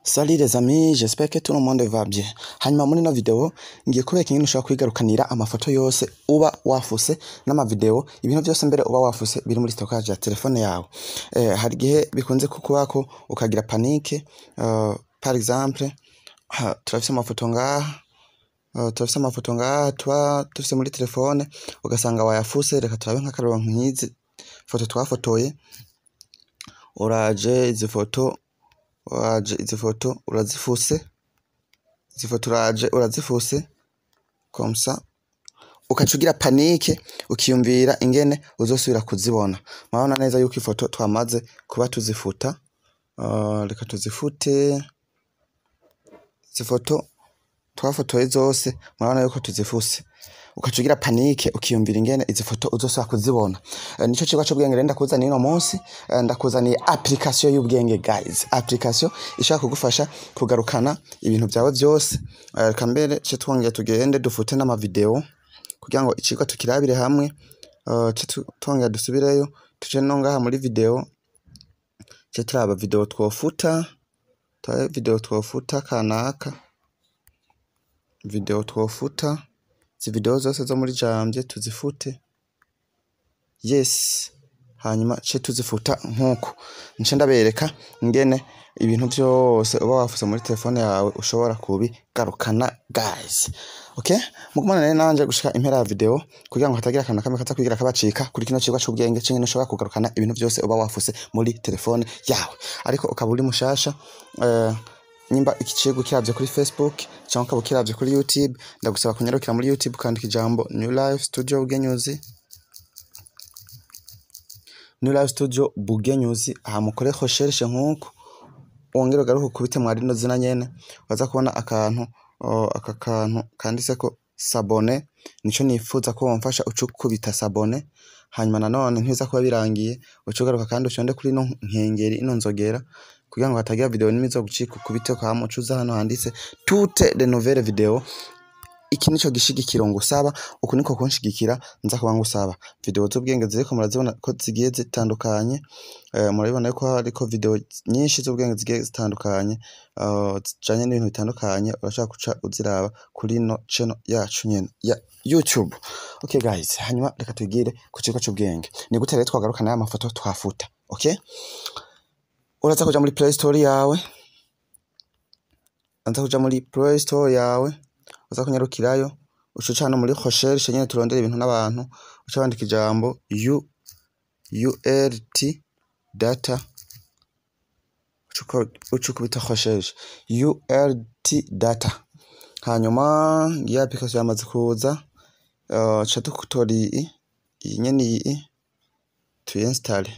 Salut les amis, j'espère que tout le monde va bien. Hanyuma muri ino video ngiye kubereka ingene ushobora kwigarukanira amafoto yose uba wafuse n'amavideo, ibintu vyose mbere uba wafuse biri muri stockage ya telefone yawe. Hari igihe bikunze kukubako ukagira panique, par exemple, ha, turafise amafoto ngaha, turafise amafoto ngaha tuba dufise muri telefone ugasanga wayafuse. Reka turabe nk'akarorero nk'izi foto twafotoye, uraje izi foto, uraje izi foto urazifuse, izi foto uraje urazifuse comme ça, ukaca ugira panique ukiyumvira ingene uzosubira kuzibona. Murabona neza yuko ifoto twamaze kuba tuzifuta. Reka tuzifute izi foto twafotoye zose, murabona yuko tuzifuse. Ukaca ugira panique ukiyumvira ingene izi foto uzosubira kuzibona. Nico cigwa c'ubwenge rero ndakuzaniye uno munsi. Ndakuzaniye application y'ubwenge, guys, application ishobora kugufasha kugarukana ibintu vyawe vyose. Reka mbere ce twongera tugende dufute n'amavideo kugira ngo icigwa tukirabire hamwe. Ce twongera dusubireyo, tuje no ngaha muri video, ce turaba video twofuta, turabe video twofuta kanaka, video twofuta, izi video zose zo muri janvier tuzifute. Yes, hanyuma ce tuzifuta nkuko nce ndabereka ingene ibintu vyose uba wafuse muri telefone yawe ushobora kubigarukana, guys. Okay, mugumane rero nanje gushika impera ya video kugira ngo hatagira akantu na kamwe kaza kwigira kabacika kuri kino cigwa c'ubwenge c'ingene ushobora kugarukana ibintu vyose uba wafuse muri telefone yawe. Ariko ukaba uri mushasha, nimba iki cigwa ukiravye kuri Facebook canke ukaba ukiravye kuri YouTube, ndagusaba kunyarukira muri YouTube ukandika ijambo New Life Studio Bugenyuzi, New Life Studio Bugenyuzi, aha mukore recherche nkuko, wongere ugaruke ukubite mwa rino zina nyene, waza kubona akantu, aka kantu kanditseko "s'abonner". Nico nifuza ko womfasha, uca ukubita "s'abonner". Hanyuma nanone ntibiza kuba birangiye, uca ugaruka kandi uconde kuri ino nkengeri, ino nzogera, kugira ngo hatagira video nimwe izogucika, ukubiteko, hama uce uza hano handitse "toutes les nouvelles vidéos". Iki nico gishigikiro ngusaba, uku niko kunshigikira nza kuba ngusaba. Video z'ubwenge ziriko murazibona ko zigiye zitandukanye, murabibona ko hariko video nyinshi z'ubwenge zigiye zitandukanye, zijanye n'ibintu bitandukanye. Urashobora guca uziraba kuri ino channel yacu nyene ya YouTube. Okay guys, hanyuma reka tugire ku cigwa c'ubwenge. Ni gute rero twagarukana ya mafoto twafuta? Okay, uraza kuja muri Play Store yawe, uraza kuja muri Play Store yawe, uza kunyarukirayo, uca uca hano muri recherche nyene turondera ibintu n'abantu, uca wandika ijambo U ULT data, uca ukubita recherche ULT data. Hanyuma ngiyo application yamaze kuza, ca dutora iyi nyene, iyi tuyinstalle,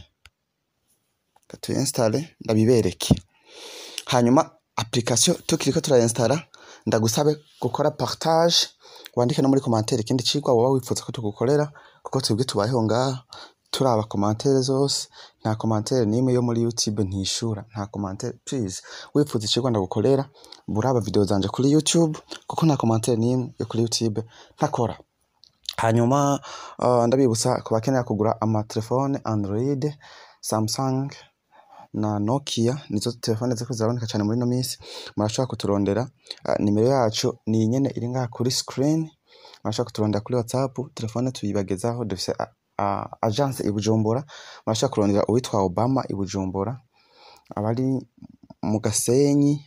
tuyinstalle ndabibereke. Hanyuma application tukiriko turayinstalla, ndagusabe gukora partage, wandike no muri commentaire ikindi cigwa woba wifuza ko tugukorera, kuko twebwe tubayeho ngaha turaba commentaire zose. Nta commentaire n'imwe yo muri YouTube ntishura, nta commentaire. Please, wifuza icigwa ndagukorera, buraba video zanje kuri YouTube, kuko nta commentaire n'imwe yo kuri YouTube ntakora. Hanyuma ndabibutsa ku bakenera kugura amatelefone Android, Samsung na Nokia, nizo telefone ziriko ziraboneka cane muri ino minsi, murashobora kuturondera. Nimero yacu ni nyene iri ngaha kuri screen. Murashobora kuturondera kuri WhatsApp, telefone tuyibagezaho. Dufise agence i Bujumbura, murashobora kurondera uwitwa Obama i Bujumbura, abari mu Gasenyi,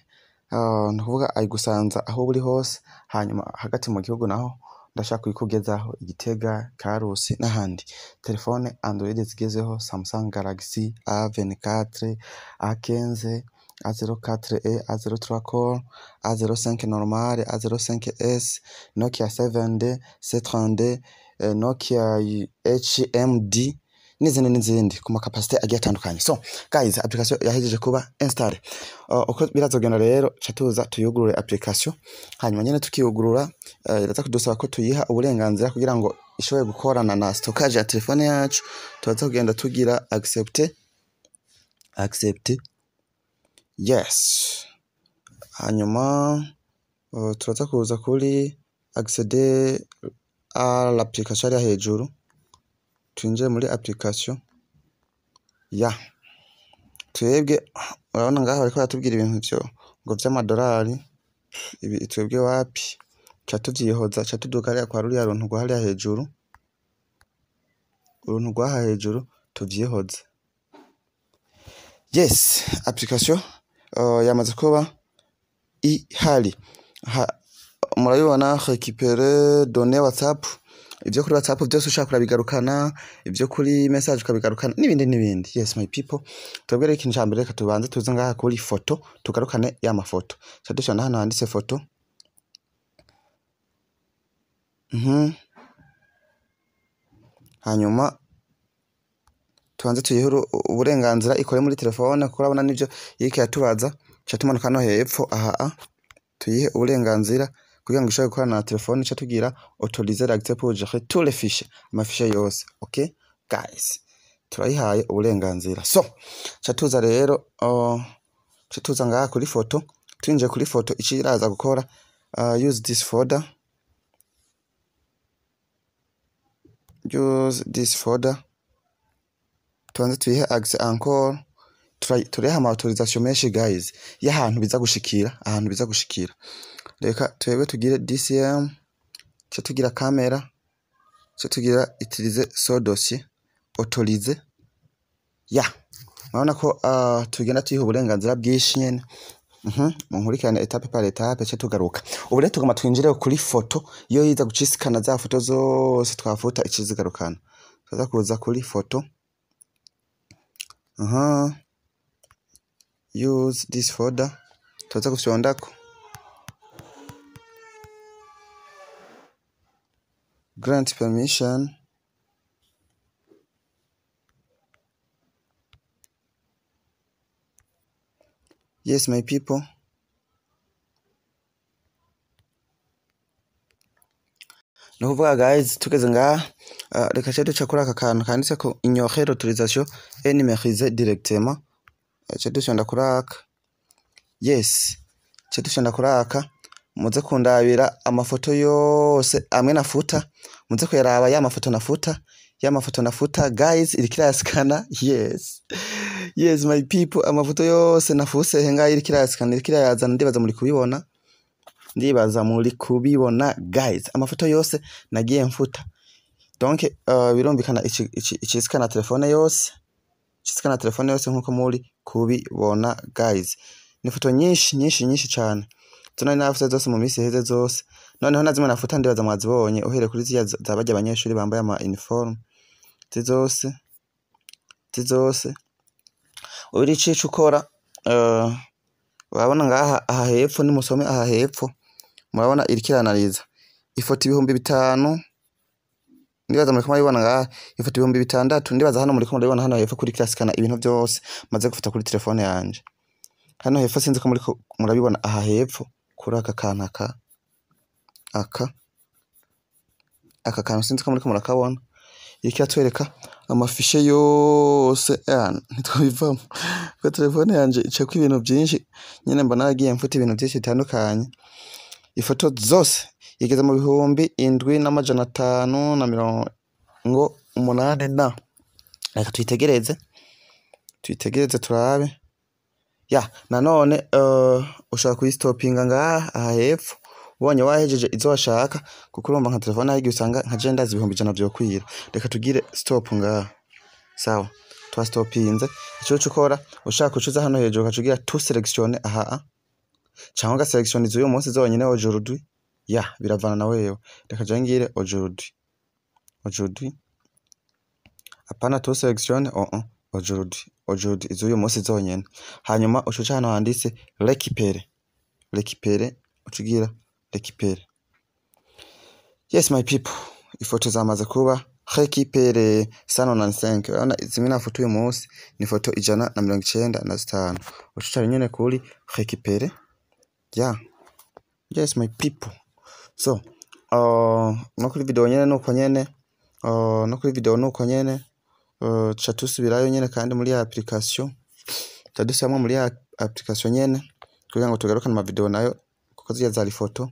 ni ukuvuga ayigusanza aho uri hose. Hanyuma hagati mu gihugu naho ndashaka kuyikugezaho, Igitega, Karusi n'ahandi. Telefone Android zigezeho, Samsung Galaxy A24, A15, A04e, A03 Core, A05 normal, A05s, Nokia 7D, C32, Nokia HMD n'izindi n'izindi ku makapasite agiye atandukanye. So guys, application yahejeje kuba installé. Uko birazogenda rero, ca tuza tuyugurure application. Hanyuma nyene tukiyugurura, iraza kudusaba ko tuyiha uburenganzira kugira ngo ishobore gukorana na stockage ya telefone yacu. Turaza kugenda tugira accept, accept, yes. Hanyuma turaza kuza kuri "accéder à l'application" hariya hejuru, twinjire muri application ya twebwe. Urabona ngaha bariko baratubwira ibintu vyo ngo vy'amadorari, ibi twebwe wapi, ca tuvyihoza, ca tuduga hariya kwa ruriya runtu rwa hariya hejuru, uruntu rwaha hejuru tuvyihoze. Yes, application yamaze kuba ihari. Murabibona récupérer données WhatsApp, ivyo kuri WhatsApp vyose ushaka urabigarukana, ivyo kuri message ukabigarukana, n'ibindi n'ibindi. Yes my people, twebwe rero ikintu ca mbere, reka tubanze tuze ngaha kuri photo, tugarukane ya mafoto. Ca dushonda hano handitse photo. Hanyuma tubanze tuyihe uburenganzira ikore muri telefone, kuko urabona nivyo iriko iratubaza. Ca tumanuka hano hepfo aha, tuyihe uburenganzira kugira ngo ishobore gukorana na telefone. Ca tugira autoriser l'accès pour gérer tous les fichiers, amafichier yose. Okay guys, turayihaye uburenganzira. So ca tuza rero, ca tuza ngaha kuri photo. Twinjiye kuri photo, ico iraza gukora, use this folder, use this folder, tubanze tuyihe accès encore. Turiha ama autorisation menshi guys, y'ahantu biza gushikira, ahantu biza gushikira. Reka twebwe tugire DCM, ca tugira camera, ca tugira utiliser ce dossier, autoriser. Ya, murabona ko tugenda tuyiha uburenganzira bwinshi nyene. Munkurikirane étape par étape. Ca tugaruka ubu rero, tugomba twinjire kuri photo. Iyo yiza gucisikana za foto zose twafuta, icizigarukana. Tuza kuza kuri photo, aha, use this folder, tuza gufyondako grant permission. Yes my people, ni ukuvuga guys, tugeze ngaha, reka ce duca kuri aka kantu kanditse ko ignorer l'autorisation et numériser directement. Ce dufyonda kuri aka. Yes, ce dufyonda kuri aka. Muze kundabira amafoto yose amwe nafuta, muze kuyaraba ya mafoto nafuta, ya mafoto nafuta guys, iriko irayasikana. Yes my people, amafoto yose nafuse he ngaha, iriko irayasikana, iriko irayazana. Ndibaza muri kubibona, ndibaza muri kubibona guys, amafoto yose nagiye mfuta. Donc birumvikana ikisikana telefone yose, ikisikana telefone yose nkuko muri kubibona guys. Ni foto nyinshi nyinshi nyinshi cane, zo nari nafuse zose mu minsi iheze zose. Noneho na zimwe nafuta ndibaza mwazibonye, uhereye kuri ziriya za barya abanyeshuri bambaye ama uniforme, izi zose, izi zose. Uri ico ukora, urabona ngaha aha hepfo, nimusome aha hepfo, murabona iriko iranaliza ifoto 5000. Ndibaza muriko murabibona ngaha, ifoto 6000. Ndibaza hano muriko murabibona hano hepfo kuri kirasikana ibintu vyose maze gufata kuri telefone yanje. Hano hepfo, sinzi ko muriko murabibona aha hepfo kuri aka kantu, aka kantu, sinzi ko muriko murakabona, iriko iratwereka amafichier yose. Ntitwabivamo kuko telefone yanje icako ibintu vyinshi nyene, mbona naragiye mfuta ibintu vyinshi bitandukanye. Ifoto zose igeze mu 7580 na. Reka tuyitegereze, tuyitegereze turabe. Ya, nanone ushobora kuyistopinga ngaha aha hepfo, ubonye wahejeje izo washaka, kuko urumva nka telefone hari igihe usanga nka je ndazi 100,000 vyokwira. Reka tugire stop ngaha. Sawa, twastopinze. Ico uca ukora, ushaka ucuza hano hejuru ugaca ugira tout sélectionner aha, canke ugaselectiona iz'uyu munsi zonyene, aujourd'hui. Ya, biravana na wewe. Reka je ngire aujourd'hui, aujourd'hui, apana tout sélectionner, oh oh, aujourd'hui, aujourd'hui, iz'uyu munsi zonyene. Hanyuma uca uca hano handitse récupérer, récupérer, uca ugira récupérer. Yes my people, ifoto zamaze kuba récupéré, 195. Urabona zimwe nafoto uyu munsi ni foto 195. Uca uca nyene kuri récupérer. Ya, yes my people. So no kuri video nyene nuko nyene, no kuri video nuko nyene. Tuca tusubirayo nyene kandi muri ya application, tuca dusubiramwo muri ya application nyene kugira ngo tugarukane ama video nayo, kuko zirya zari foto.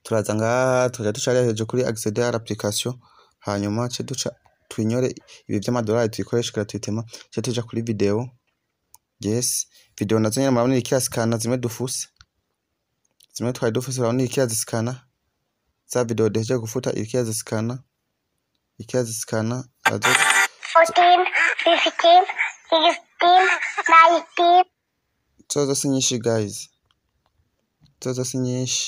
Turaza ngaha, tukaja duca hariya hejuru kuri accéder à l'application, hanyuma ce duca twinyore ibi vy'amadolari, tuyikoreshe gratuitement. Ce tuja kuri video. Yes, video nazo nyene murabona iriko irasikana, zimwe dufuse, zimwe twari dufuse, urabona iriko irazisikana. Za video duhejeje gufuta iriko irazisikana, iriko irazisikana nazo. 14, 15, 16, 19, Zozo si nyinshi guys, zozo si nyinshi,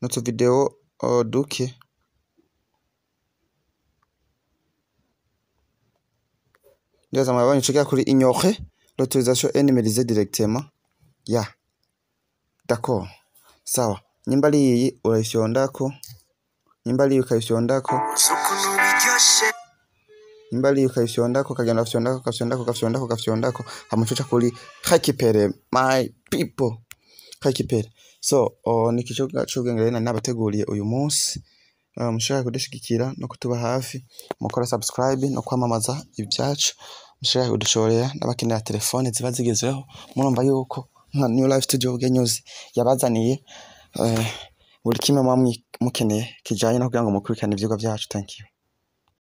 n'utu video duke. Ndibaza murabonye ico kuri ignorer l'autorisation est numérisée directement. Ya, d'accord, sawa. Nyimba ari iyi urayifyondako, nyimba ari iyi ukayifyondako, nyimba ari iyi ukayifyondako, ukagenda ugafyondako, ugafyondako, ugafyondako, ugafyondako, hama uca uca kuri récupérer, my people, récupérer. So ni ikigo c'ubwenge rero nari nabateguriye uyu munsi. Mushobora kudushigikira no kutuba hafi mukora subscribe no kwamamaza ibyacu. Mushobora kudushorera n'abakenera telefone ziba zigezweho. Murumva yuko nka New Life Studio News yabazaniye buri kimwe muba mukeneye kijanye no kugira ngo mukurikirane ivyigwa vyacu. Thank you.